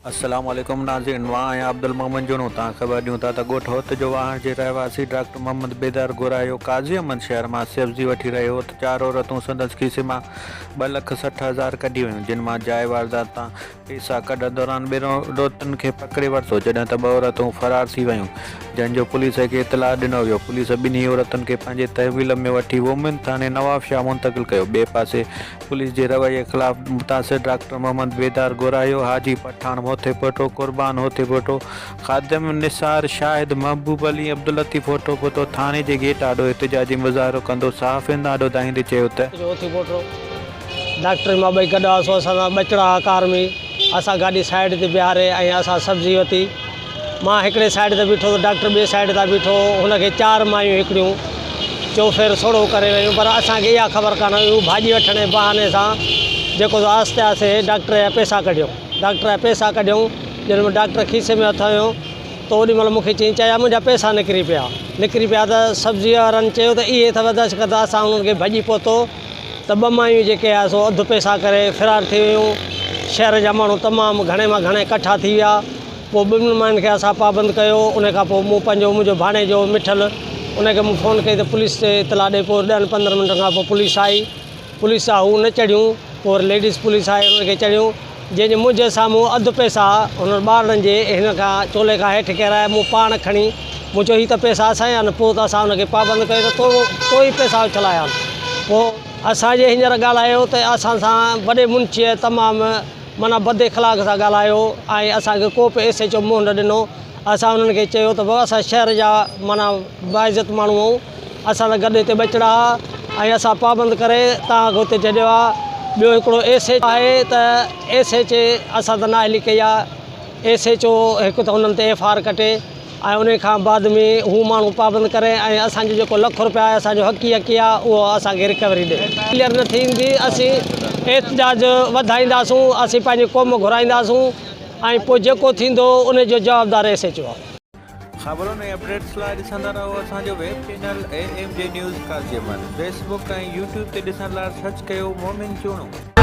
السلام عليڪم ناظرين مان آهيان عبدالمحمد جوڻو توهان خبر ڏيون ٿا ته ڳوٺ هوت جو واهڻ جي رهواسي ڊاڪٽر محمد بيدار گورايو قاضي احمد شهر مان سبزي وٺي رهيو هو ته چار عورتون سندس کيسي مان 2,60,000 ڪڍي ويون جن مان جاء واردات تان پيسا ڪڍڻ دوران ٻن عورتن کي پڪڙي ورتو، جڏهن ته ٻه عورتون فرار ٿي ويون، جنهن جو پوليس کي اطلاع ڏنو ويو، پوليس ٻنهي عورتن کي پنهنجي تحويل ۾ وٺي وومين ٿاڻي نوابشاهه منتقل ڪيو، ٻئي پاسي پوليس جي رويي خلاف متاثر ڊاڪٽر محمد بيدار گورايو، حاجي پٺاڻ هوٿيپوٽو، قربان هوٿيپوٽو، خادم نثار، شاهد محبوب علي، عبداللطيف هوٿوپوٽو ٿاڻي جي گيٽ آڏو احتجاجي مظاهرو ڪندو صحافين آڏو دانهيندي چيو ته. هوٿيپوٽو. ڊاڪٽر مان ٻئي گڏ هئاسون اسان سان ٻچڙا هئا ڪار ۾ اسان گاڏي سائيڊ تي بيهاري ۽ اسان سبزي ورتي مان هڪڙي سائيڊ تي بيٺو ته ڊاڪٽر ٻئي سائيڊ تان بيٺو هو هن کي چار مايون هڪڙيون چوڦير سوڙهو ڪري ويون پر اسان کي اها خبر ڪانه هئي هو ڀاڄي وٺڻ جي بهاني سان جيڪو سو آهستي آهستي ڊاڪٽر جا پئسا ڪڍيو ڊاڪٽر جا پئسا ڪڍيون جنهن ۾ ڊاڪٽر کيسي ۾ هٿ هنيو ته اوڏي مهل مون کي چيائين چيا منهنجا پئسا نڪري پيا نڪري پيا ته سبزي وارن چيو ته اهي اٿو دهشتگرد اسان انهن کي ڀڄي پهتو ته ٻه مايون جيڪي آهي سو اڌ پئسا ڪري فرار ٿي ويون. شهر جا ماڻهو تمام گهڻي مان گهڻي ڪٺا ٿي ويا. پوء ٻن ماين کي اسان پابند ڪيو. ان کان پوء مون پنهنجو منهنجو ڀاڻيجو مٺل ان کي مون فون ڪئي ته پوليس تي اطلاع ڏي. پوء ڏهن پندرهن منٽن کان پوء پوليس آئي. پوليس آ هو نه چڙهيون. پوء وري ليڊيز پوليس آئي انهن کي چڙهيون. جنهن جي منهنجي سامهون اڌ پئسا هنن ٻارڙن جي هن کان چولي کان هيٺ ڪيرائي مون پاڻ کڻي مون چيو هي ته پئسا اسان جا آهن پوء ته اسان هن کي پابند ڪيو ته تو تو ئي پئسا اڇلايا آهن پوء اسان جي هينئر ڳالهايو ته اسان سان وڏي منشيء تمام معنيٰ بد اخلاق سان ڳالهايو ۽ اسان کي ڪو به ايس ايڇ او منهن نه ڏنو اسان انهن کي چيو ته بابا اسان شهر جا معنيٰ باعزت ماڻهو آهيون اسان سان گڏ هتي ٻچڙا ها ۽ اسان پابند ڪري توهان کي اتي ڇڏيو آهي ٻيو هڪڙو ايس ايڇ آهي ته ايس ايڇ اسان ته نااهلي ڪئي آهي ايس ايڇ او هڪ ته انهن تي ايف آر ڪٽي ۽ ان کان بعد ۾ هو ماڻهو پابند ڪري ۽ اسان جو جيڪو لک روپيا آهي اسان جو حقي حقي آهي اهو اسان کي رڪوري ڏي. ڪليئر نه ٿيندي اسين احتجاج وڌائينداسون اسين پنهنجي قوم گهرائينداسون ۽ پوء جيڪو ٿيندو ان جو جوابدار ايس ايڇ او آهي. خبرن ۽ اپڊيٽس لاء ڏسندا رهو اسان جو web channel A M J news Qazi Ahmed Facebook ۽ YouTube تي ڏسڻ لاء سرچ ڪيو مومن چوڻو.